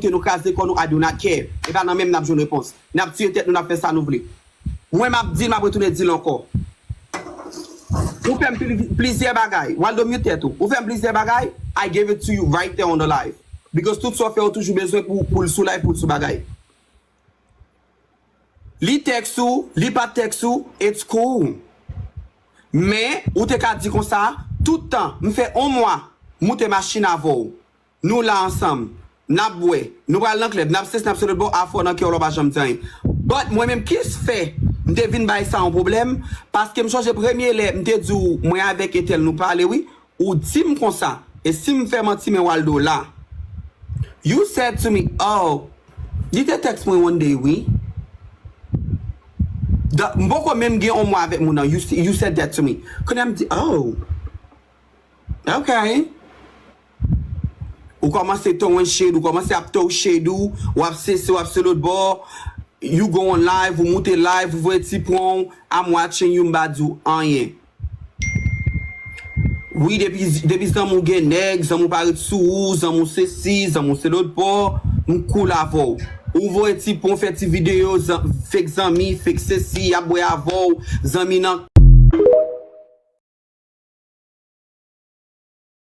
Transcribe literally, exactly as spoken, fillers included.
ke nou kraze kò nou, I do not care. E pa nan menm n ap jwenn repons. N ap tiye tèt nou, n ap fè sa nou vle. Mwen, m ap di l, m ap retounen di l ankò. Ou fè m pli- plizyè bagay. Waldo, mute tèt ou. Ou fè m plizyè bagay, I gave it to you right there on the live. Because tout sa w fè, ou toujou bezwen pou, pou l sou live, pou l sou bagay. Li tèks ou, li pa tèks ou, it's cool. Men, ou te ka di konsa, tout tan, m fè yon mwa, moute machin avè w. Nou la ansanm, n ap bwè, nou pral nan klèb, n ap sesi, n ap se lòt bò, afè w nan kè w la w pa janm di anyen. But mwen menm, kis fè m te vin bay sa yon pwoblèm? Paske m sonje premye lè m te di w, mwen avèk entèl nou pale, wi, ou di m konsa. E si m fè manti, men Waldo la. You said to me, oh, li te tèks mwen one day, wi. Da- M poko menm gen yon mwa avèk moun nan. You, you said that to me. Kounye a m di, oh, ok. Ou kòmanse throw shade, ou kòmanse ap throw shade ou, w ap sesi, w ap se lòt bò. You go on live, ou moute live, ou voye ti pon, I'm watching you, m pa di w anyen. Wi, depi, depi zanmi w gen nèg, zanmi w pa ret sou ou, zanmi w sesi, zanmi w se lòt bò, m cool avè w. Ou voye ti pon, fè ti videyo, zan- fake zanmi, fake sesi, y ap bwè avè w, zanmi nan